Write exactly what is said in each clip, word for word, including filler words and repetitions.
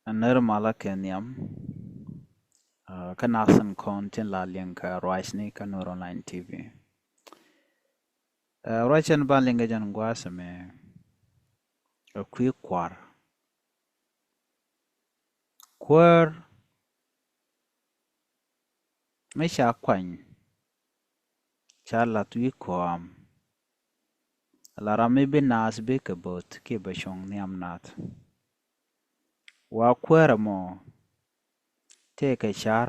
Nɛr malä kɛ nhiam. Kä nath in kɔn tin la liŋ kɛ ruacni kä Nuer Online T V. Ruac ɛn ba liŋ kɛ jɛn gua̱a̱th ɛmɛ, ɛ kui̱ kua̱r. Kuäär mi ca kuany, ca lath wi̱i̱ kɔam. La ram mi bi naath bi kɛ bo̱th kiɛ bɛ cuɔ̱ŋ nhiam nath. Wa kuäärä mɔ tëëkɛ car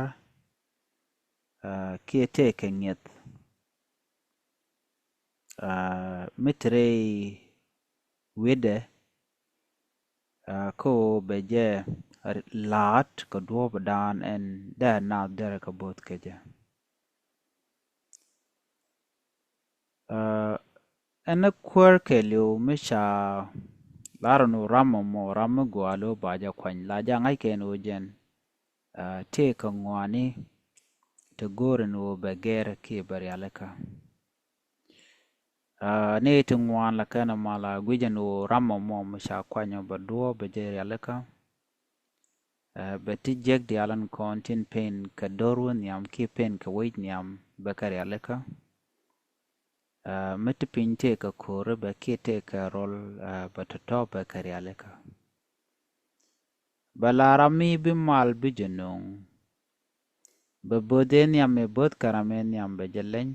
kiɛ tëëkɛ ŋi̱eth. Mi te rɛy wi̱dɛ, kä ɣöö bɛ jɛ la̱a̱t kɛ duɔ̱ɔ̱p dan ɛn dee naath derɛ kɛ bo̱th kɛ jɛ. Ɛn ni kuäär kɛɛliw mi ca lar ni ram mɔ, ram mi gɔaa lo̱ ba jɛ kuany, la jɛ ŋa̱c kɛn ɣöö jɛn tëëkɛ ŋɔaani ti go̱o̱r ɛn ɣöö bɛ gɛr kiɛ bɛ rialikä. Ni ti ŋuan la kɛn mal a guic ɛn ɣöö ram mɔ mɔ mi ca kuany ɔ bɛ duɔ̱ɔ̱p bɛ jɛ rialikä. Bɛ ti jiäk diaal ɛn kɔn tin pen kɛ do̱r wä nhiam kiɛ pen kɛ wec nhiam bɛ kɛ rialikä. Mi ti piny tëëkɛ ko̱ri bɛ kiɛ tëëkɛ rɔl bɛ tɔ̱tɔ̱ bɛ kɛ rialikä. Bɛ la ram mi bi mal bi jɛ no̱o̱ŋ. Bɛ bo̱th ëë nhiam ëë bo̱th kɛ ram ëë nhiam bɛ jɛ leny.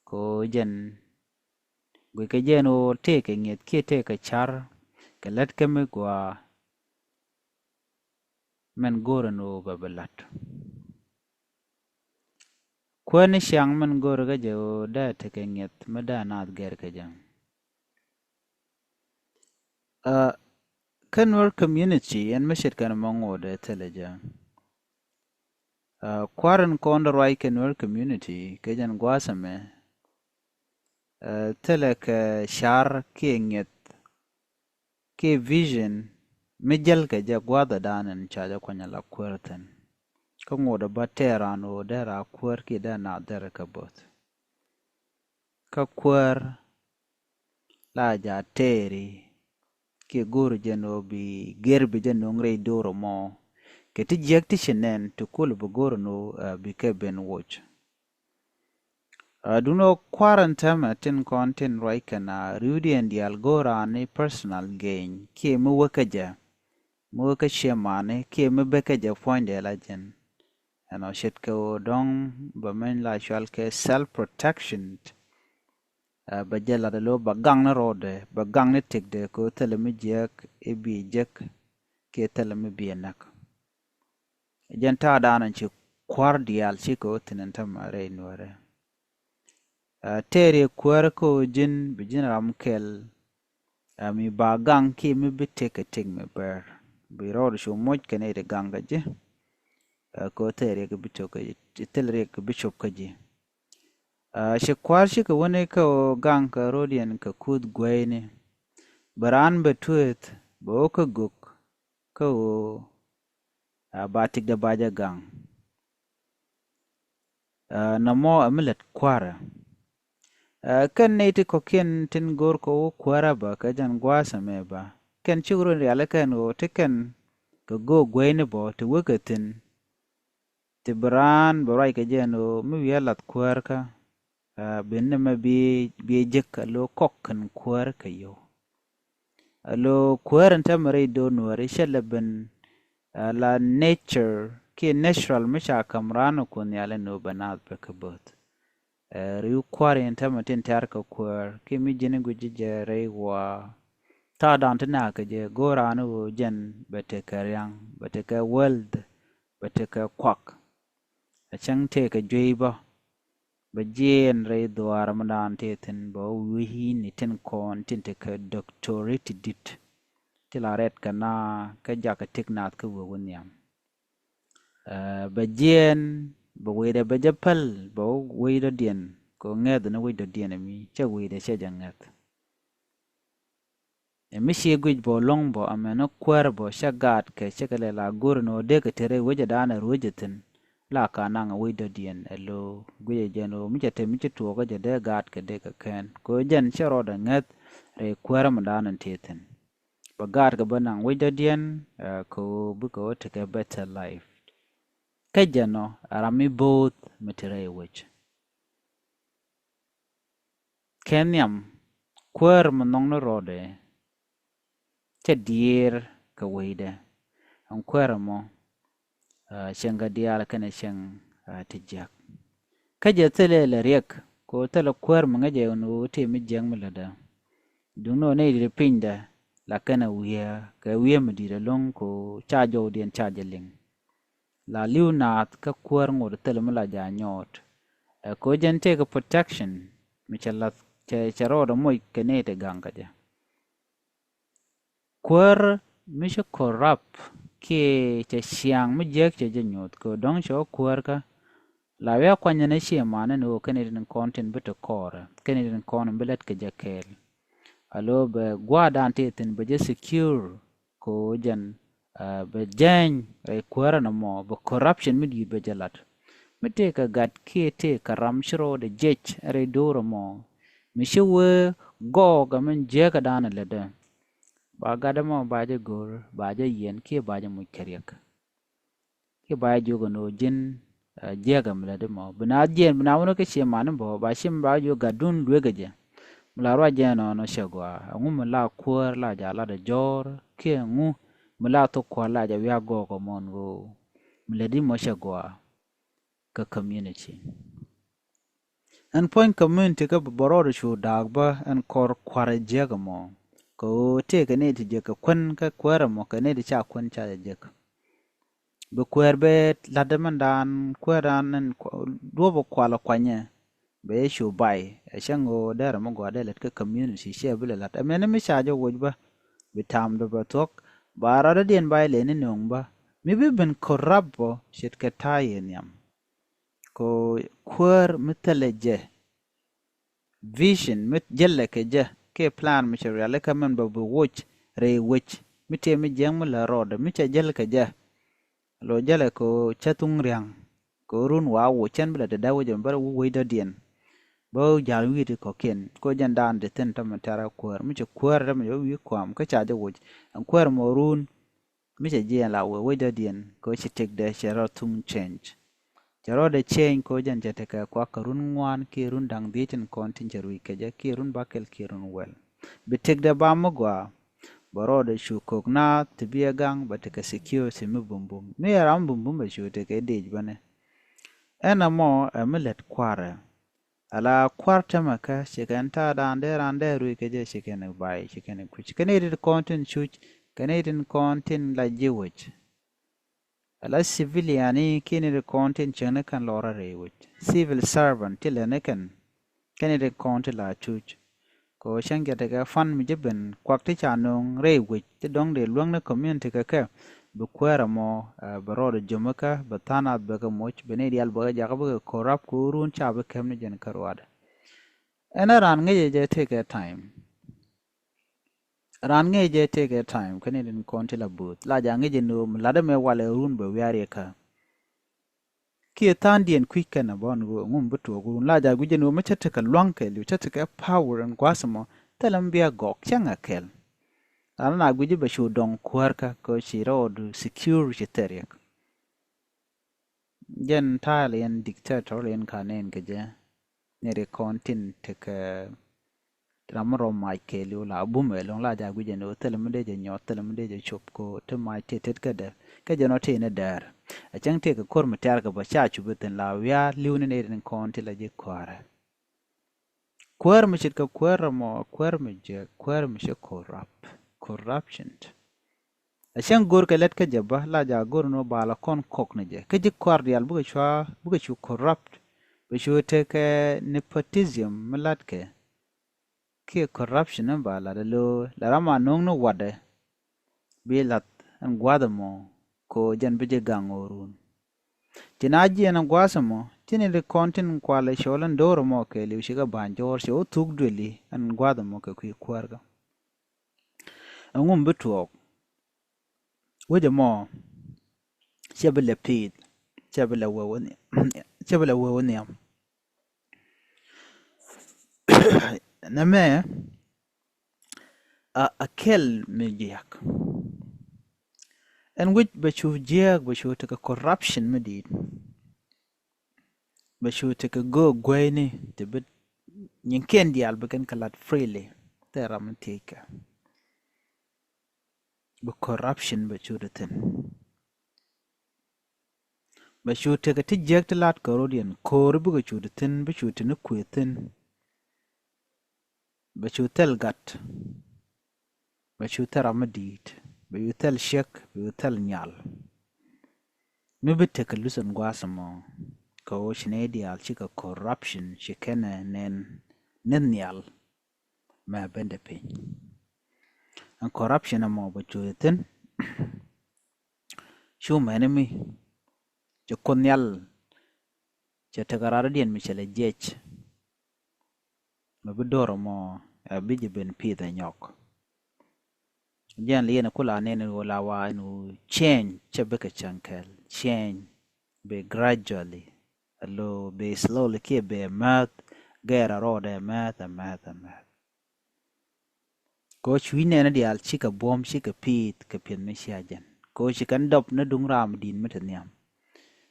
Kɛ ɣöö jɛn guickɛ jɛn ɣöö tëëkɛ ŋi̱eth kiɛ tëëkɛ car kɛ lät kä mi gɔaa. Mɛn go̱o̱rä ni ɣöö bɛ bi la̱t. Kuäär ni ciaŋ mɛn go̱o̱rä kä jɛ ɣöö dee tekɛ ŋi̱eth mi dee naath gɛr kɛ jɛ. Kä Nuer community ɛn mi ce̱tkɛ ni mɔ ŋotdɛ thilɛ jɛ. Kua̱r in kɔn dee ruac kɛ Nuer community kɛ jɛn gua̱a̱th ɛmɛ thilɛ kɛ car kiɛ ŋi̱eth kiɛ vision mi jäl kɛ jɛ gua̱a̱th ɛ dan in ca jɛ kuany ala kuäär thi̱n. Kä ŋotdɛ bä tɛɛr ran ɣöö dee raa kuäär kiɛ dee naath derɛ kɛ bo̱th. Kä kuäär la ja tɛɛri kiɛ go̱o̱r jɛ ni ɣöö bi gɛr bi jɛ no̱o̱ŋ rɛy do̱r ɛmɔ. Kɛ ti jiäk ti ci nɛn ti kul bi go̱o̱r ni ɣöö bi kɛ ben woc. Duŋni ɣöö kua̱r ɛn täämɛ tin kɔn tin ruac kɛn a ri̱wdiɛn diaal go̱o̱r ani personal gain kiɛ mi wä kä jɛ, mi wä kä ciɛ mani kiɛ mi bä kä jɛ puɔ̱nydɛ la jɛn. Ɛn ɔ ce̱tkɛ ɣöö dɔ̱ŋ bɛ mɛny la cual kɛ self protection. Bɛ jɛ lat ɛ lo̱ bɛ gaŋ ni rɔɔdɛ, bɛ gaŋ ni tëkdɛ kɛ ɣöö thilɛ mi jiäk i̱ bi jek kiɛ thilɛ mi bi ɛ näk. Jɛn ta̱a̱ daanɔ ci kua̱r diaal cikɛ wä thi̱n ɛn tämɛ rɛy nuäärɛ. Tɛɛri kuäärä kä ɣöö ji̱n bi ji̱n ram kɛl. Mi ba gaŋ kiɛ mi bi tëk kɛ tëk mi bɛr bi rɔɔd cu moc kɛ nɛy ti gaŋ kä ji̱. Kä thil riɛk bi cop kä ji̱, thil riɛk bi cop kä ji̱. Ci kua̱r cikɛ wäni kä ɣöö gaŋ kɛ ro̱diɛn kɛ kuth gueyni. Bɛ raan bɛ tueeth bɛ wä kä gök kä ɣöö ba tikdɛ ba jɛ gaŋ. Nɔmɔ ɛ mi lät kua̱rä. Kɛn nɛy ti kɔ̱kiɛn tin go̱o̱r kɛ wä kuäärä bä kɛ jɛn gua̱a̱th ɛmɛ bä kɛn cik run riali kɛn ɣöö ti kɛn kɛ go̱o̱k gueyni bä ti wekɛ thi̱n. Ti bi raan bɛ ruac kɛ jɛn ɣöö mi wi̱i̱ a lath kuäärkä. Bi ni mɛ bi bi jek a lo̱ kɔk kɛn kuäär kɛ yio̱w. A lo̱ kuäär in tämɛ rɛy do̱r nuääri cɛ lɛ ben. La nature kiɛ natural mi ca ka̱m raan ɔ kun nhiali ni wä bɛ naath bɛ kä bo̱th. Ri̱w kua̱r in tämɛ tin tɛ̈r kɛ kuäär kiɛ mi ji̱n gui̱c ji̱ jɛ rɛy wa. Ta̱a̱ da̱a̱n ti naath kɛ jɛ go̱o̱r raan wä jɛn bɛ tekɛ ria̱ŋ, bɛ tekɛ wealth, bɛ tekɛ kuak. A cäŋ tëëkɛ juey bä. Bɛ jiɛɛn rɛy dhuaar mi daan tëë thi̱n bɛ wä wi̱i̱ni tin kɔn tin tekɛ doctorate ti di̱t. Ti la rɛt kɛ na kä jakä tik naath kä wee wä nhiam. Bɛ jiɛɛn bɛ wecdɛ bɛ jɛ päl bɛ wä wec dɔ̱diɛn kɛ ŋɛth ni wec dɔ̱diɛn mi cɛ wecdɛ cɛ jɛ ŋɛth. Ɛ mi ci guic bä lo̱ŋ bä amäni kuäär bä cä gaatkɛ cä kɛ lɛ la go̱r ni ɣöö dee kɛ te rɛy wecɛ da̱a̱n ɛ ruecɛ thi̱n. La ka naŋ ɛ wec dɔ̱diɛn ɛ lo̱o̱ guicɛ jɛn ɣöö mi cɛ te mi ci tuɔɔkä jɛ dee gaatkɛ dee kɛ kɛn kɛ ɣöö jɛn cä rɔɔdɛ ŋäth rɛy kuäärä mi da̱a̱n ɛn tëë thi̱n. Bɛ gaat kɛ bä naŋ wec dɔ̱diɛn, ɛ, kɛ ɣöö bikɛ wä tekɛ better life. Kä jɛn ɔ ɛ ram mi bo̱o̱th mi te rɛy wec. Kɛ nhiam kuäär mi nhɔkni rɔɔdɛ cɛ diëër kɛ wecdɛ. Ɛn kuäär ɛmɔ, ɛ, cieŋ kɛ diaal kɛnɛ cieŋ, ɛ, ti jiäk. Kä jɛ thilɛ lɛ riɛk kɛ ɣöö thilɛ kuäär mi ŋäcɛ ɛn ɣöö tëë mi jiäk mi lätdä. Duŋni ɣöö nɛy ti pinydɛ la kɛnɛ wiee kɛ wiee mi di̱i̱t ɛlɔ̱ŋ kɛ ɣöö ca jɔwdiɛn ca jɛ liŋ. La li̱w naath kä kuäär ŋot thilɛ mi la jɛ a nyɔɔt. Ɛ kɛ ɣöö jɛn tëëkɛ protection mi cɛ lath cɛ, cɛ rɔɔdɛ moc kɛ nɛy ti gaŋ kä jɛ. Kuäär mi ci corrupt kiɛ cɛ ciaŋ mi jiäk cɛ jɛ nyuɔ̱th kɛ ɣöö dɔ̱ŋ cɛ wä kuäär kä. La wiaa kuanyɛ ni ciɛ manɛ ni ɣöö kɛn itin kɔn tin bi te kɔɔrɛ, kɛn itin kɔn bi lät kɛ jɛ kɛɛl. A lo bɛ gua̱a̱r dan tëë thi̱n bɛ jɛ secure kɛ ɣöö jɛn, ɛ, bɛ jɛny rɛy kuäärä nɔmɔ, bɛ corruption mi di̱i̱t bɛ jɛ lat. Mi tëëkɛ gat kiɛ tëëkɛ ram ci rɔɔdɛ jiɛc rɛy do̱r ɛmɔ, mi ci wee gɔɔk ɛmɛn jiäkä dan ɛ lätdä. Ba gat ɛmɔ ba jɛ go̱r, ba jɛ yiɛn kiɛ ba jɛ muc kɛ riɛk. Kiɛ ba jɛ jiök ɛn ɣöö ji̱n, ɛ, jiäkä mi lätdi mɔ. Bi na jiɛn, bi na wunä kä ciɛ mani bä, ba ciɛ mi ba jiök gatdun luekä jɛ. Mi la ruac jɛ ɛnɔnɔ cɛ gɔaa. Ɛŋu mi la kuäär la jɛ a latdɛ jɔ̱ɔ̱r, kiɛ ɛŋu mi la thok kua̱r la jɛ wiak gɔɔk ɛmɔ ɛn ɣöö mi lätdi mɔ cɛ gɔaa kä community. Ɛn puɔ̱ny community kä bɛ rɔɔdɛ cu da̱a̱k bä ɛn kɔr kua̱r jiäk ɛmɔ. Kɛ ɣöö tëëkɛ nɛy ti jek kɛ kuän kä kuäär ɛmɔ kɛ nɛy ti ca kuän ca jɛ jek. Bi kuäär bɛ la̱t ɛmɛn daan kuäär daan ɛn duɔ̱p ɛ kual ɛ kuanyɛ. Bɛ cu bay ɛ cäŋ ɣöö dɛrɛ mi gɔaa dee lät kä community ciɛ bi lɛ la̱t. Ɛmɛn mi ca jɛ woc bä bi ta̱a̱mdɛ bɛ thuɔ̱k ba rɔɔdɛ diɛn bay lëë ni nööŋ bä. Mi bi ben corrupt bä ce̱tkɛ ta̱a̱ yɛ nhiam. Kɛ kuäär mi thilɛ jɛ vision mi jälɛ kɛ jɛ kiɛ plan mi cɛ rialikä mɛn bɛ bi woc rɛy wec mi tëë mi jiäk mi lät rɔɔdɛ mi cɛ jäl kɛ jɛ. Lo jälɛ kɛ cä thuŋ ria̱ŋ kɛ run wa woc cɛn bi lɛ dee dee wec ɛmɛ bä rɛ wec dɔ̱diɛn. Bä ja̱l wi̱i̱ ti kɔ̱kiɛn kɛ jɛn daan ti thi̱n tɔmɛ tɛ̈rɛ kuäär mi cɛ kuäär tɔmɛ jɛ wi̱i̱ kuam kä ca jɛ woc. Ɛn kuäär mɔ run mi cɛ jiɛɛn la wee wec dɔ̱diɛn kɛ ci tëkdɛ cɛ rɔ thuŋ change. Cɛ rɔɔdɛ change kɛ jɛn cɛ tekɛ kuak kɛ run ŋuan kiɛ run da̱ŋ dhiec tin kɔn tin cɛ ruec kɛ jɛ kiɛ run bakɛl kiɛ run wäl. Bi tëkdɛ ba mi gɔaa bɛ rɔɔdɛ cu kök naath ti bi ɛ gaŋ bɛ tekɛ security mi bumbum mi ɛ ram bumbum bɛ cu tekɛ dec bäni. Ɛn ɛmɔ ɛ mi lät kua̱rɛ. Ala kua̱r tämɛ kä ci kɛn ta̱a̱ da̱a̱n dee raan dee rui̱ kɛ jɛ ci kɛn i̱ bay ci kɛn i̱ kuc kɛn i̱ rit kɔn tin cuc kɛn i̱ rit kɔn tin la ji̱ wec. Ala civilian i̱ kiɛn i̱ rit kɔn tin cieŋni kɛn lɔrä rɛy wec civil servant ti lɛni kɛn kɛn i̱ rit kɔn tin la cuc. Kɛ ɣöö cäŋ jɛ tekɛ fund mi ji̱ ben kuak ti ca nööŋ rɛy wec ti dɔ̱ŋ dee luäŋni community kɛ kɛ bi kuäär ɛmɔ, ɛ, bɛ rɔɔdɛ jom ikä bɛ tha̱a̱ŋ nath bɛ kɛ moc bɛ ni diaal bɛ kɛ jakä bä kɛ corrupt kɛ ɣöö run ca bi kɛm ni jɛn kä ruaadɛ. Ɛn ɛ raan ŋäcɛ jɛ tekɛ time. Raan ŋäcɛ jɛ tekɛ time kä ni din kɔn ti la bööth la ja ŋäcɛ ni ɣöö mi latdä mɛ walɛ run bɛ wiaar yɛ kä. Kiɛ tha̱a̱ŋdiɛn kui̱c kɛn ɛ bä ɣän ɣöö ɛŋu mi bi tuɔɔk run la jaak gui̱c ɛn ɣöö mi cä tekɛ lua̱ŋ kɛɛliw cä tekɛ power ɛn gua̱a̱th ɛmɔ thilɛ mi bia gɔk cäŋ ɛ kɛl. Ran na gui̱c bɛ cu dɔŋ kuäärkä kɛ ci rɔɔdu secure ci thɛriɛk. Jɛn ta̱a̱ liɛn dictator liɛn ka nɛn kɛ jɛ. Ni ri kɔn tin tekɛ ram mi rɔ mac kɛɛliw la bumɛ lo̱ŋ la jaak gui̱c ɛn ɣöö thilɛ mi dee jɛ nyɔɔth thilɛ mi dee jɛ cop ko ti mac ti tet kädɛ. Kä jɛn ɔ ti ni dɛɛr a cäŋ ti kɛ ko̱r mi tɛ̈r kɛ bä ca cup ithin la wiaa li̱w ni ni rin kɔn ti la ji̱ kɔaarɛ. Kuäär mi ce̱tkɛ kuäär rɛmɔ kuäär mi jɛ kuäär mi cɛ corrupt, corruption. A cäŋ go̱o̱r kɛ lät kä jɛ bä la jaak go̱o̱r ni wä baalä kɔn kɔk ni jɛ kä ji̱ kɔaar diaal bikɛ cua bikɛ cu corrupt. Bɛ cu tekɛ nepotism mi latkɛ kiɛ corruption in ba lat alo la ram a no̱o̱ŋ ni watdɛ. Bi lath ɛn gua̱a̱th ɛmɔ ko jɛn bi ji̱ gaŋ ɣöö run. Ci na jiɛn ɛn gua̱a̱th ɛmɔ ci ni ri kɔn tin kualɛ cɔl ɛn do̱r ɛmɔ kɛɛliw cikɛ ba̱ny jɔɔr ci wä thuk duëli ɛn gua̱a̱th ɛmɔ kɛ kui̱ kuäärkä. Ɛŋu mi bi tuɔɔk? Wec ɛmɔ cɛ bi lɛ pi̱i̱th cɛ bi lɛ wee wä nhiam cɛ bi lɛ wee wä nhiam. Nɛmɛ a, a kɛl mi jiäk. Ɛn wi̱c bɛ cu jiääk, bɛ cu tekɛ corruption mi di̱i̱t. Bɛ cu tekɛ göök gueyni ti bi nyiŋkiɛn diaal bi kɛn kɛ lat freely. Thil ram mi thiec kɛ. Bi corruption bɛ cu te thi̱n. Bɛ cu tekɛ ti jiäk ti lat kɛ rot yɛn ko̱o̱ri bikɛ cu te thi̱n, bi cu te ni kuëë thi̱n. Bɛ cu thil gat. Bɛ cu thil ram mi di̱i̱t. Bɛ cu thil ciek, bɛ cu thil nyal. Mi bi tekɛ luth ɛn gua̱a̱th ɛmɔ kɛ ɣöö ci nɛy diaal cikɛ corruption, ci kɛnɛ nɛn ni nhial mɛ bendɛ piny. Ɛn corruption ɛmɔ bɛ cu thi̱n. Cu mɛni mi cɛ Kuoth Nhial cɛ tekɛ rɔɔdiɛn mi cɛ lɛ jiɛc. Mɛ bi do̱r ɛmɔ ɛ bi jɛ ben pith ɛ nyɔk. Jɛn liɛn ku la nɛn ɣöö la wa ɛn ɣöö change cɛ bikɛ cäŋ kɛl. Change bɛ gradually. Alo bɛ slowly kiɛ bɛ mɛth gɛɛr a rɔɔdɛ mɛth a mɛth a mɛth. Kɛ ɣöö cuc nɛɛni diaal cikɛ buɔ̱m, cikɛ pi̱i̱th kɛ piɛth mi cia jɛn. Kɛ ɣöö ci kɛn dɔp ni duŋ ram di̱i̱t mi te nhiam.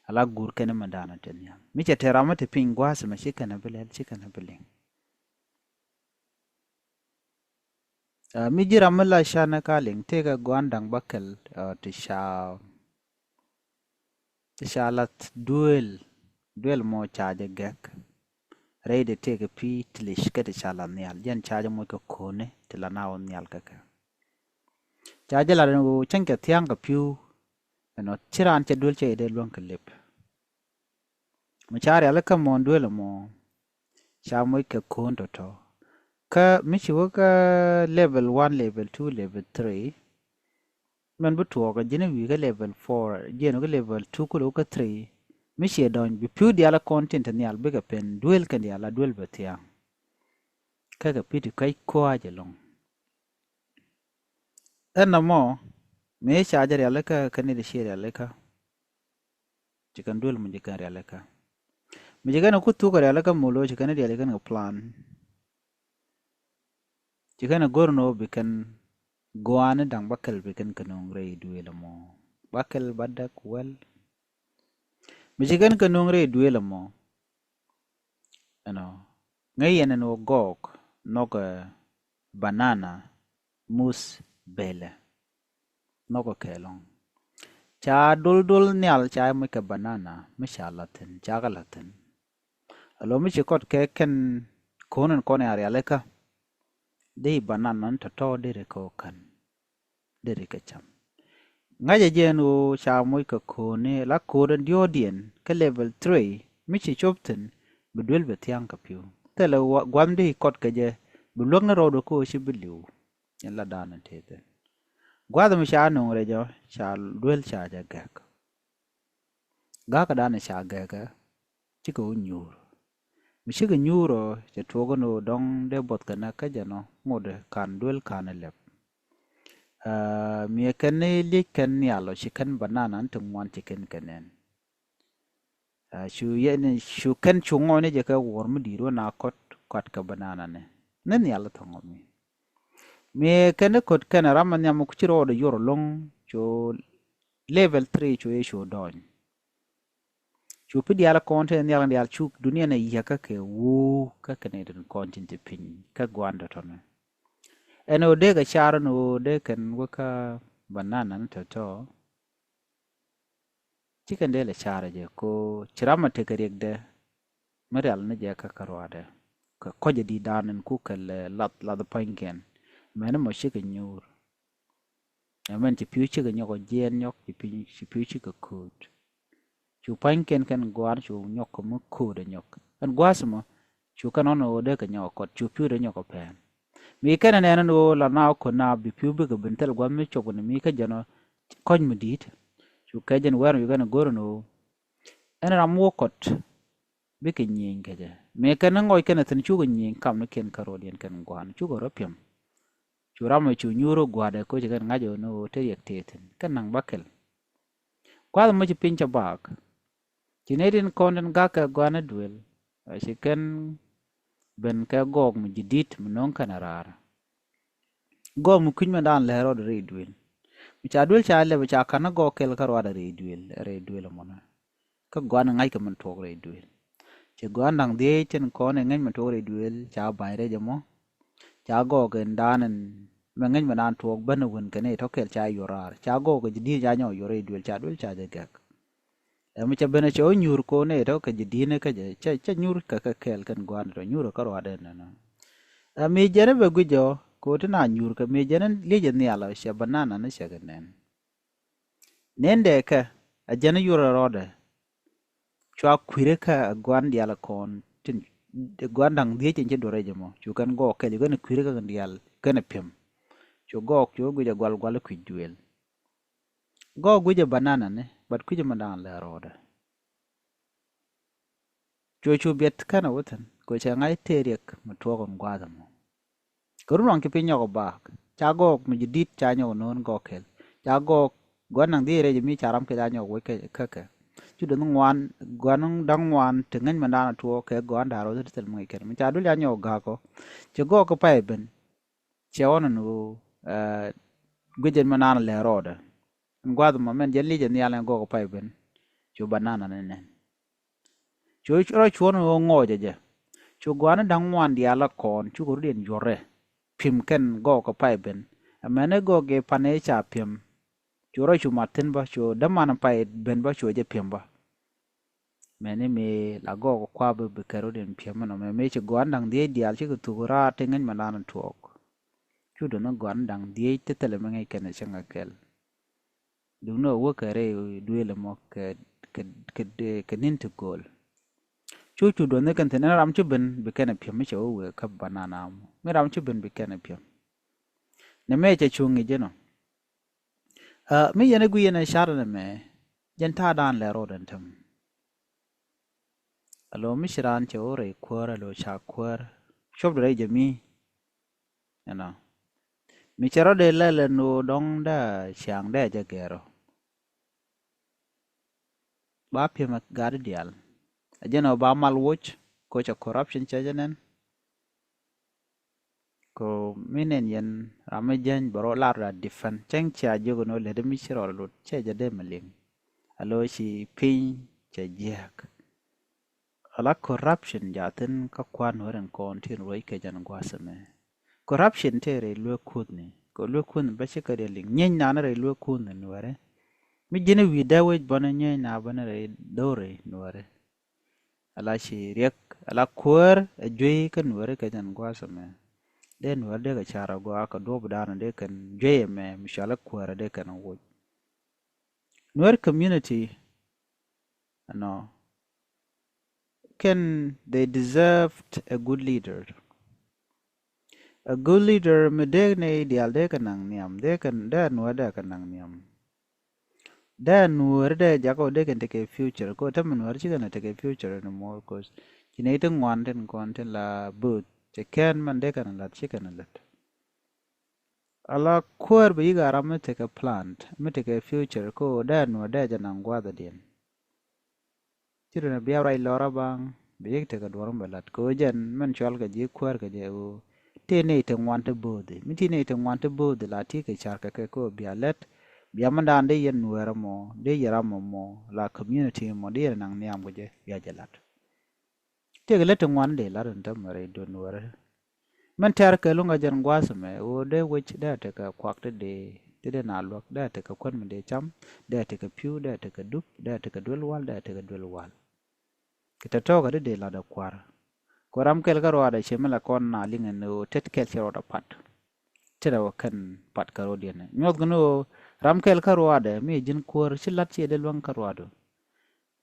Ala guur kɛn mi da̱a̱n te nhiam. Mi cɛ te ram mi te piny gua̱a̱th ɛmɛ ci kɛn bi lɛl, ci kɛn bi liŋ. Ɛ, mi ji̱ ram mi la canɛ ka liŋ, tëëkɛ gua̱a̱n da̱ŋ bäkɛl, ɛ, ti ca Ti ca lath duëël, duëël mɔ ca jɛ gɛk. Rɛy dee tëëkɛ pi̱i̱ tilic kä ti ca lath nhial. Jɛn ca jɛ moc kɛ ko̱ni ti la na wä nhial kä kɛ. Ca jɛ lath ɛn ɣöö cäŋ kɛ thia̱a̱ŋ kɛ pi̱w. Ɛnɔ ci raan cɛ duëël cɛ jɛ dee luäŋ kɛ lip. Mi ca rialikä mɔ duëël mɔ ca moc kɛ ko̱n tɔ̱tɔ̱. Kä mi ci wä kä level one, level two, level three. Mɛn bi tuɔɔk a ji̱n wi̱i̱ kä level four, ji̱n kä level two, kulɛ wä kä three. Mi ciɛ dɔ̱ny bi pi̱w diaal a kɔn tin te nhial bikɛ pen duel kɛn diaal a duel bɛ thia̱a̱ŋ. Kä kɛ pi̱ ti kɛc kua̱a̱c ɛlɔ̱ŋ. Ɛn nɔmɔ mi ca jɛ rialikä kɛ ni ti ciɛ rialikä. Ci kɛn duel mi ci kɛn rialikä. Mi ci kɛn ku thuk kɛ rialikä molo ci kɛn diaal ci kɛn kɛ plan. Ci kɛn go̱r ni ɣöö bi kɛn gua̱a̱ni da̱ŋ bäkɛl bi kɛn kɛ no̱o̱ŋ rɛy duëël ɛmɔ. Bäkɛl bädäk wäl. Mi ci kɛn kɛ no̱o̱ŋ rɛy duëël ɛmɔ. Ɛnɔ ŋäc yɛn ɛn ɣöö gɔɔk nhɔkɛ banana, muth, belɛ. Nhɔkɛ kɛ ɛlɔ̱ŋ. Ca dol dol nhial ca moc kɛ banana mi ca la̱thi̱n, ca kɛ la̱thi̱n. Alo mi ci kɔt kɛ kɛn ko̱n in kɔn in a rialikä. Dee i̱ banana ni tɔ̱tɔ̱ deri kɛ ɣöö kän. Deri kɛ cam. Ŋa̱cä jɛ ɛn ɣöö ca moc kɛ ko̱ni la ko̱n in diɔ̱ɔ̱diɛn kä level three mi ci cop thi̱n bi duel bɛ thia̱a̱ŋ kɛ pi̱w. Thilɛ gua̱th mi dee i̱ kɔt kɛ jɛ bi luäk ni rɔɔdɛ ko̱ ci bi li̱w. Ɛn la da̱a̱n in tëë thi̱n. Gua̱th mi ca no̱o̱ŋ rɛc ɔ ca duel ca jɛ gɛk. Ga̱kä da̱a̱n ca gɛkɛ cikɛ wä nyuur. Mi cikɛ nyuur ɔ cɛ tuɔɔk ɛn ɣöö dɔ̱ŋ dee buɔth kɛnɛ kä jɛn ɔ ŋot kan duel kan ɛ lɛp. Aa, mi ɛ kɛn ni liec kɛn nhial ɔ ci kɛn banana ni ti ŋuan ci kɛn kɛ nɛn. Aa, cu yɛn cu kɛn cu ŋɔɔni jɛ kɛ wuɔr mi di̱i̱t wä na kɔt kɔt kɛ banana ni. Ni nhial thɔŋɔ mi. Mi kɛn ni kɔt kɛn ram ma nhiam ku ci rɔɔdɛ yuɔr ɛlɔ̱ŋ cu level three cu yɛ cu dɔny. Cu pi̱ diaal kɔn te nhial diaal cuk dunia ni yäkä kɛ wuu kä kɛn ni tin kɔn tin ti piny kä gua̱n tɔ̱tɔ̱ni. Ɛn ɣöö dee kɛ car ɛn ɣöö dee kɛn wä kä banana ni tɔ̱tɔ̱. Ci kɛn dee lɛ car jɛ ko ci ram a tekɛ riɛkdɛ. Mi rial ni jɛ kä kä ruaadɛ kɛ kɔc a di̱i̱t da̱a̱n in ku kɛ lɛ lath lath pa̱nykiɛn. Mɛn mɔ cikɛ nyuur. Ɛmɛn ci pi̱w cikɛ nyɔk ɔ jiɛɛn nyɔk ci pi̱w ci pi̱w cikɛ ko̱o̱t. Cu pa̱nykiɛn kɛn gua̱a̱r cu nyɔk kɛ mi ko̱o̱t ɛ nyɔk ɛn gua̱a̱th mɔ. Cu kɛn ɣɔn ɣöö dee kɛ nyɔk ɛ kɔt cu pi̱w dee nyɔk ɛ pɛn. Mi kɛn ɛ nɛn ɛn ɣöö la na ɣä ko̱n na bi pi̱w bikɛ ben thil gua̱a̱th mi cop kɛn mi kä jɛn ɔ kɔ̱ny mi di̱i̱t. Cu kɛ jɛn wɛr mi cu kɛn ɛ go̱r ɛn ɣöö ɛn ram wä kɔt. Bikɛ nyieny kɛ jɛ mi kɛn ŋɔc kɛn ɛ thi̱n cukɛ nyieny kamnikiɛn kä ro̱diɛn kɛn gua̱a̱n cukɛ rɔ piɛm. Cu ram ɛ cu nyuur ɛ gua̱a̱dɛ ko̱ ci kɛn ŋa̱c ɛ ni ɣöö te riɛk tëë thi̱n kɛn naŋ bäkɛl. Gua̱a̱th mɔ ci piny cɛ baak. Ci nɛy tin kɔn tin ga̱k kɛ gua̱a̱n ɛ duël ɛ ci kɛn ben kɛ gɔɔk mi ji̱ di̱t mi no̱o̱ŋ kɛn ɛ raar. Gɔɔk mi kui̱c mɛn daan lɛr rɔɔdɛ rɛy duël. Mi ca duël ca lɛp ca ka̱n ni gɔɔk kɛl kä ruaadɛ rɛy duël, rɛy duël ɛmɔnɛ. Kä gɔaan ŋa̱ckɛ min tuɔɔk rɛy duël. Cɛ gɔaan da̱ŋ dhiec tin kɔn ɛ ŋäc min tuɔɔk rɛy duël ca ba̱ny rɛc ɛmɔ. Ca gɔɔk in daan in mɛ ŋäc min daan tuɔɔk ben ɛ wän kɛn i̱ tɔ̱ kɛl ca yuɔr raar. Ca gɔɔk ɛ ji̱ di̱i̱t ca nyɔk yuɔr rɛy duël ca duël ca jɛ gɛk. Ɛ mi cɛ ben ɛ cɛ wä nyuur ko̱n ɛ tɔ̱ kɛ ji̱ di̱i̱t ni kä jɛ cɛ, cɛ nyuur kɛ kɛ kɛɛl kɛn gɔaan tɔ̱ nyuur ɛ kä ruaadɛ nɛnɔ. Ɛ mi jɛn ɛ bɛ guic jɛ ɔ ko̱ ti na nyuur kɛ mi jɛn ɛ liec ɛ nhial ɔ cɛ banana ni cɛ kɛ nɛn. Nendɛ kɛ a jɛn yuɔrɛ rɔɔdɛ. Cua kui̱rɛ kä a gua̱n diaal kɔn tin gua̱n da̱ŋ dhiec in ci duɔrɛ jɛ mɔ cu kɛn gɔɔk kɛl kɛn kui̱rɛ kä kɛn diaal kɛn pi̱em. Cu gɔɔk cu guic a gual gual kui̱c duël. Gɔɔk guic a banana ni but kui̱c a mi da̱a̱n lɛ rɔɔdɛ. Cuɛ cu biɛt kɛnɛ wä thi̱n kɛ cɛ ŋa̱c tëë riɛk mi tuɔɔk in gua̱a̱th ɛmɔ. Kɛ run waŋ ci piny nyɔk ɛ baak ca gɔɔk mi ji̱ di̱t ca nyɔk no̱o̱n gɔɔk kɛl. Ca gɔɔk gua̱n naŋ dhiec rɛc mi ca ram kɛ ca nyɔk wec kä kɛ. Cu duɔth ŋuan gua̱n da̱ŋ ŋuan ti ŋäc mɛn da̱a̱n a tuɔɔk kɛ gɔ̱a̱n da̱a̱r wä thil mi ŋäc kɛn mi ca duël ca nyɔk ga̱a̱k ɔ. Cɛ gɔɔk kɛ pay ben. Cɛ ɣɔn ɛn ɣöö guic ɛn mɛn da̱a̱n a lɛ rɔɔdɛ. Ɛn gua̱a̱th ɛmɔ mɛn jɛ lic ɛ nhial ɛn gɔɔk kɛ pay ben. Cu banana ni nɛn. Cu rɔ cuɔ̱n ɣöö ŋɔɔcɛ jɛ. Cu gɔaani da̱ŋ ŋuan diaal a kɔn cukɛ rut in yuɔrɛ. Pi̱m kɛn gɔɔk kɛ pay ben. Ɛmɛni gɔɔk i̱ pan i̱ ca pi̱em. Cu rɔ cu mat thi̱n bä cu däman pay ben bä cu jɛ pi̱em bä. Mɛni mi la gɔɔk kua bi bi kɛ rut in pi̱em ɛnɔ mɛ mi ci gɔaani da̱ŋ dhiec diaal cikɛ thuk raar ti ŋäc mɛ lan tuɔɔk. Cu duɔ̱n gɔaani da̱ŋ dhiec ti thilɛ mi ŋäc kɛn cäŋ kɛ kɛl. Duŋni ɔ wä kɛ rɛy duëël ɛmɔ kɛ, kɛ, kɛ, kɛ ni̱n ti gööl. Cu cu duɔ̱nh ni kɛn thi̱n ɛn ram ci ben bi kɛn ɛ pi̱em mi cɛ wä wëë käp banana mɔ mi ram ci ben bi kɛn ɛ pi̱em. Nɛ mɛ cɛ cuŋ i̱ jɛn ɔ. Mi yɛn ɛ gui̱ yɛn ɛ car ɛn ɛmɛ jɛn ta̱a̱ daan lɛ rɔɔd ɛn täm. Alo mi ci raan cɛ wä rɛy kuäär alo ca kuäär cuɔp di rɛy jɛ mi. Ɛnɔ mi cɛ rɔ dee lɛl ɛn ɣöö dɔ̱ŋ dee ciaŋ dee jɛ gɛr ɔ. Ba piɛmɛ gat diaal a jɛn ɔ ba mal woc. Ko cɛ corruption cɛ jɛ nɛn. Ko mi nɛn yɛn ram mi jɛny bɛ rɔ lar da defend cɛŋ cia jiök ɛn ɣöö lɛt mi ci rɔ lut cɛ jɛ dee mi liŋ. A lo̱ ci piny cɛ jiääk. Ala corruption jathin kä kuan wä rin kɔn tin ruec kɛ jɛn gua̱a̱th ɛmɛ. Corruption te rɛy luek kuthni kɛ luek kuthni bä ci kä diɛ liŋ nyeny nan rɛy luek kuthni nuɛri. Mi ji̱n wi̱i̱ dee wec bäni nyeny na bäni rɛy do̱ri nuɛri. Ala ci riɛk ala kuäär ɛ juey kä nuɛri kɛ jɛn gua̱a̱th ɛmɛ. Dee nuɛri dee kɛ car agɔaa kɛ duɔ̱p dan dee kɛn juey ɛmɛ mi cɔal ɛ kuäär dee kɛn woc. Nuer community ɛnɔ kɛn they deserved a good leader. A good leader mi dee ni dial dee kɛ naŋ nhiam dee kɛ dee nuer dee kɛ naŋ nhiam. Dee nuer dee jakɔ dee kɛn tekɛ future ko tɛmɛ nuer cikɛ na tekɛ future ni mor kos. Ci ni ti ŋuan tin kɔn tin la booth cɛ kɛn man dee kɛn lat cikɛ na lat. Ala kuäär bi yik a ram mi tekɛ plant mi tekɛ future ko dee nuɔ̱r dee jɛ naŋ gua̱a̱th adiɛn. Ci rin a bia ruac lɔr a baŋ bi yik tekɛ duɔ̱r mi bɛ lat ko jɛn min cual kɛ ji̱ kuäär kɛ jɛ ɣöö ti nɛy ti ŋuan ti bo̱o̱thi mi ti nɛy ti ŋuan ti bo̱o̱thi la ti kɛ car kɛ kɛ ko bia lɛt. Bia mi daan dee yɛn nuɛɛr ɛmɔ dee yɛ ram ɛmɔ la community ɛmɔ dee yɛn naŋ nhiam kɛ jɛ bia jɛ lat. Tëëkɛ lät ti ŋuan dee lat in tämɛ rɛy duɔ̱n wärä. Mɛn tɛ̈r kɛ luŋ a jɛn gua̱a̱th ɛmɛ ɣöö dee wec dee a tekɛ kuak ti dee ti dee na luäk dee a tekɛ kuän mi dee cam dee a tekɛ pi̱w dee a tekɛ dup dee a tekɛ duel wal dee a tekɛ duel wal. Kɛ tɔ̱tɔ̱ kɛ ti dee lat a kua̱r. Kɛ ram kɛl kä ruaadɛ ciɛ mi la kɔn na liŋ ɛn ɣöö tet kɛl ci rɔɔdɛ pat. Ti rɛw kɛn pat kä ro̱diɛn nyuɔth kɛn ɣöö ram kɛl kä ruaadɛ mi ji̱n kuäär ci lat ci dee luäŋ kä ruaadu.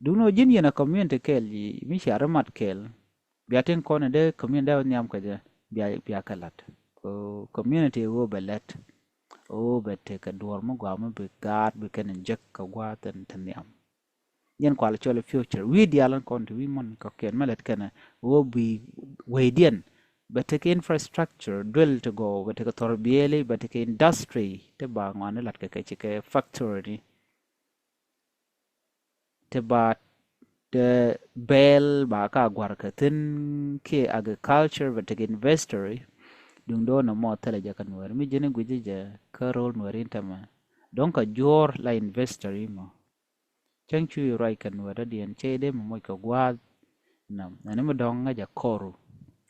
Duŋni ɣöö ji̱n yɛn a community kɛl mi cia ri mat kɛl. Bia tin kɔn in dee community dee wä nhiam kɛ jɛ bia bia kɛ lat. Ko community ɣöö bɛ lɛt ɣöö bɛ tekɛ duɔ̱ɔ̱r mi gɔaa mi bi gaat bi kɛn in jek kɛ gua̱a̱th in te nhiam. Yɛn kual cɔl future wi̱i̱ diaal in kɔn ti wi̱i̱ mɔn kɔkiɛn mi lɛt kɛn ɣöö bi wecdiɛn bɛ tekɛ infrastructure duel ti gɔw bɛ tekɛ thɔr biɛli bɛ tekɛ industry ti ba ŋɔani lat kɛ kɛ ci kɛ factory ni. Ti ba ti bɛɛl ba ka guar kɛ thin kiɛ agriculture bɛ tekɛ investory. Duŋ do̱r nɔmɔ thilɛ jɛ kä Nuäär mi ji̱n i̱ gui̱ci jɛ kä ro̱l Nuäär in tämɛ. Dɔ̱ŋ kɛ juɔ̱ɔ̱r la investor imɔ. Cäŋ cu i̱ ruac kɛ Nuäär dɔ̱diɛn cɛ i̱ dee mi moc kɛ gua̱a̱th. Nɛn mi dɔ̱ŋ ŋäcɛ kɔru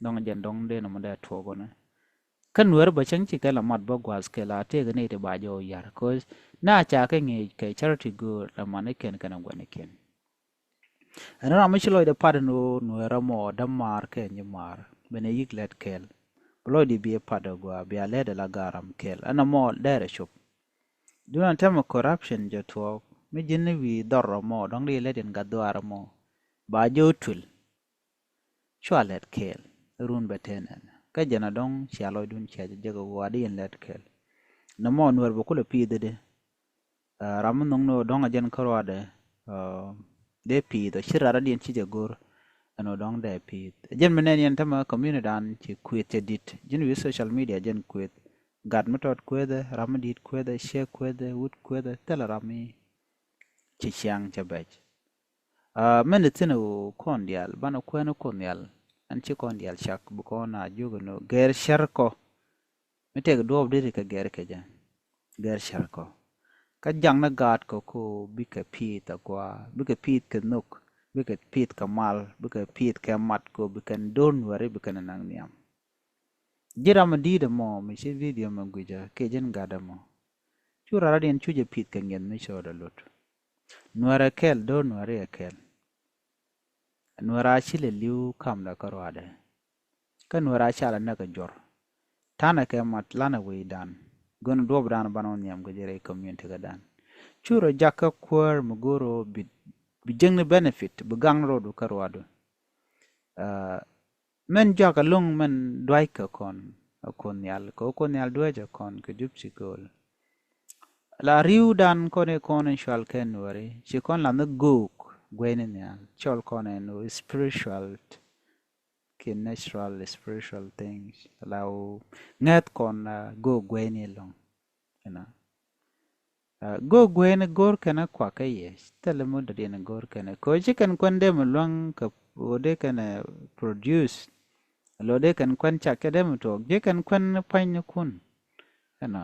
dɔ̱ŋ jɛn dɔ̱ŋ dee nɔmɔ dee tuɔɔk ɣɔnɛ. Kä Nuäär bä cäŋ ci kɛ la mat bä gua̱a̱th kɛ la tëëk ni ti ba jɛ wä yar. Cause na ca kɛ ŋi̱i̱c kɛ charity go̱o̱r la man i̱ kɛn kɛn a gua̱n i̱ kɛn. Ɛn ram mi ci lɔcdɛ pat ɛn ɣöö Nuäärä mɔ dämaar kɛ nyimaar ben ɛ yi̱k lɛt kɛl. Bi lɔcdi bi ɛ pat ɛ gɔaa bia lɛt ɛ la garam kɛl ɛn ɛmɔ dɛrɛ cop. Duun an tɛmɛ corruption jɛ tuɔɔk mi ji̱n ni wi̱i̱ dhɔr ɛmɔ dɔ̱ŋ di lɛt in gat dhuaar ɛmɔ. Ba jɛ wä tuil. Cua lɛt kɛɛl run bɛ tɛn ɛn kä jɛn a dɔ̱ŋ cia lɔcdun cia jɛ jek a ɣɔaa di in lɛt kɛɛl. Nɔmɔ Nuäär bɛ kulɛ pi̱i̱th di. Ram mi nhoŋni ɣöö dɔ̱ŋ a jɛn kä ruaadɛ dee pi̱i̱th ɔ ci rat adiɛn ci jɛ go̱r. Ɛn ɣöö dɔ̱ŋ dee pi̱i̱th jɛn mi nɛn yɛn tämɛ community dan ci kuëth cɛ di̱t ji̱n wi̱i̱ social media jɛn kuëth. Gat mi tɔt kuëthɛ, ram mi di̱i̱t kuëthɛ, ciek kuëthɛ, wut kuëthɛ, thilɛ ram mi ci ciaŋ cɛ bɛc. Mɛn di thi̱n ɣöö kɔn diaal banɛ kuɛn kɔn diaal. Ɛn ci kɔn diaal cak bi kɔn a jiök ɛn ɣöö gɛr cär kɔ. Mi tëk duɔɔp deri kɛ gɛr kɛ jɛ gɛr cär kɔ. Kä jaŋni gaat kɔ ko bikɛ pi̱i̱th a gɔaa bikɛ pi̱i̱th kɛ nhök bikɛ pi̱i̱th kɛ mal bikɛ pi̱i̱th kɛ mat ko bikɛn do̱r Nuääri bikɛn naŋ nhiam. Ji̱ ram mi di̱i̱t ɛmɔ mi ci video mɛ gui̱cä kiɛ ji̱n gat ɛmɔ. Cu rat radiɛn cu jɛ pi̱i̱th kɛ ŋi̱eth mi cɔɔdɛ lot. Nuäär ɛ kɛl do̱r Nuääri ɛ kɛl. Nuäär a ci lɛ li̱w kamdɛ kä ruaadɛ. Kä Nuäär a ca lɛ näk ɛ jɔr. Ta̱nɛ kɛ mat lanɛ wecdan. Gön duɔpdan banɛ wä nhiam kɛ jɛ rɛy community kädan. Cu rɔ jak kä kuäär mi go̱o̱r rɔ bi bi jäŋni benefit bi gaŋni rɔɔdu kä ruaadu. Mɛn jɔak ɛlɔ̱ŋ mɛn dua̱ckɛ kɔn ɛ kuoth nhial kɛ ɣöö kuoth nhial dueecɛ kɔn kɛ jup ci kööl. La ri̱wdan kɔn i̱ kɔn in cual kɛ Nuääri ci kɔn la̱th ni göök gueyni nhial cɔl kɔn ɛn ɣöö spiritual kiɛ natural spiritual things la ɣöö ŋäth kɔn göök gueyni ɛlɔ̱ŋ. Ɛnɔ. Go̱o̱k gueeni go̱o̱r kɛnɛ kuakä yɛ thilɛ mi dɔ̱diɛn go̱o̱r kɛnɛ kɛ ɣöö ci kɛn kuɛn dee mi luäŋ kɛ ɣöö dee kɛnɛ produce. Lo dee kɛn kuɛn cak kɛ dee mi tuɔɔk ji̱ kɛn kuɛn pua̱nykun. Ɛnɔ.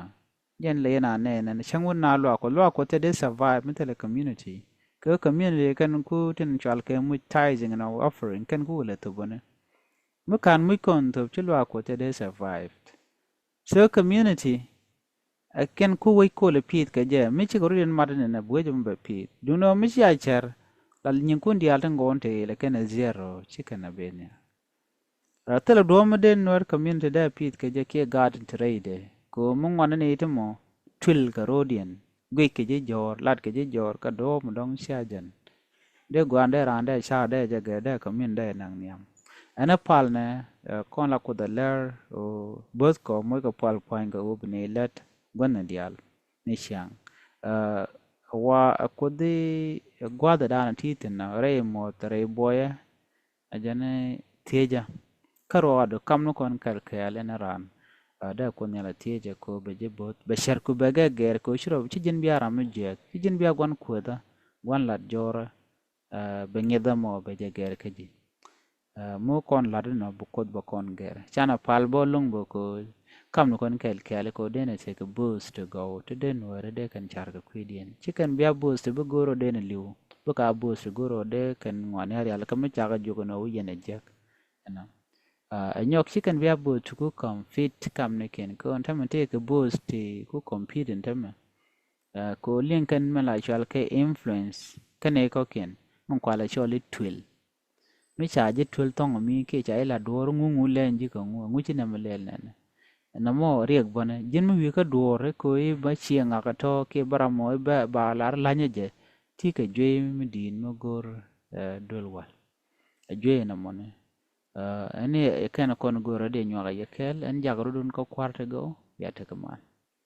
Jɛn lɛ yɛn a nɛɛnɛn cäŋ wun na luaak kuɔ luaak kuɔ thil dee survive mi thilɛ community. Kɛ community kɛn ku tin cual kɛ muc tithing nɔ offering kɛn ku wulɛ thopuni. Mi ka̱n muc kɔn thop ci luaak kuɔ thil dee survived. So community ɛ kɛn ku wec kol ɛ pi̱i̱th kɛ jɛ mi cikɛ rut in mat in ɛ buec mi bɛ pi̱i̱th duundɛ mi ci a cär. La nyinkun diaal ti ŋo̱o̱n te ilɛ kɛn ɛ zero ci kɛn ɛ ben ya. Thilɛ duɔ̱ɔ̱m mi den Nuer community dee pi̱i̱th kɛ jɛ kiɛ gaat in te rɛydɛ kɛ ɣöö mi ŋuan in iti mɔ tuil kɛ ro̱o̱diɛn guic kɛ ji̱ jɔ̱ɔ̱r lat kɛ ji̱ jɔ̱ɔ̱r kɛ duɔ̱ɔ̱m mi dɔ̱ŋ cia jɛn. Dee gua̱a̱n dee raan dee ca̱a̱r dee jɛ gɛr dee kɛ min dee naŋ nhiam. Ɛn ɛ pal nɛ kɔn la kuoth ɛ lɛr ɣöö bo̱th kɔ moc kɛ pal pua̱ny kɛ ɣöö bi ni lɛt gua̱n ni diaal ni ciaŋ. Wa ɛ kuoth i̱ gua̱a̱th ɛ daanɛ ti thi̱n nɔ rɛy muɔth rɛy buɔyɛ. A jɛn thiecä kä ruɔɔdu kam ni kɔn kɛl kɛɛl in raan. Dee kuoth nhial a thiecä ko bɛ jɛ bo̱th bɛ cɛr ku bɛ gɛ gɛɛr ko ci rɔ ci ji̱n bia ram mi jiɛk ci ji̱n bia gua̱n kueethä gua̱n lat jo̱rä. Bɛ ŋi̱thä mɔ bɛ jɛ gɛɛr kä ji̱. Mu kɔn lat inɔ bi kuoth bɛ kɔn gɛɛr canɛ pal bä lo̱ŋ bä ko kam ni kɔn kɛl kɛɛl ko denɛ tekɛ bo̱th ti gɔw ti den wääri dee kɛn car kɛ kui̱diɛn ci kɛn bia bo̱th ti bi go̱o̱r ɔ denɛ li̱w. Bä ka bo̱o̱th ti go̱r ɔ dee kɛn ŋuani a rial kä mi cakɛ juɔk ɛn ɔ wi̱c yɛn ɛ jiäk. Ɛnɔ. Ɛ nyɔk ci kɛn bia bo̱o̱th ti ku compete kam ni kɛn kä ɣän tämɛ tëë kɛ bo̱o̱th ti ku compete in tämɛ. Kɛ ɣöö li̱eŋ kɛn mɛ la cual kɛ influence kɛn ɛ kɔkiɛn min kualɛ cɔl i̱ tuil. Mi ca ji̱ tuel thɔŋ mi kiɛ ca ji̱ la duɔɔr ŋu ŋu lɛn ji̱ kɛ ŋu ŋu ci nɛmɛ lɛl nɛnɛ. Nɔmɔ riɛk bänɛ ji̱n mi wi̱i̱ kä duɔɔr i̱ ko̱ i̱ bä ciɛ ŋak ɛ tɔ̱ kiɛ bä ram mɔ i̱ bä ba lar la̱nyä jɛ. Ti kɛ juey mi di̱i̱n mi go̱r duel wal. Ɛ juey nɔmɔni. Ɛn i̱ kɛn kɔn go̱r ɛ diɛ nyuak ɛ yɛ kɛɛl ɛn jak rɔ̱dun kä kua̱r ti gɔw ya tekɛ mal.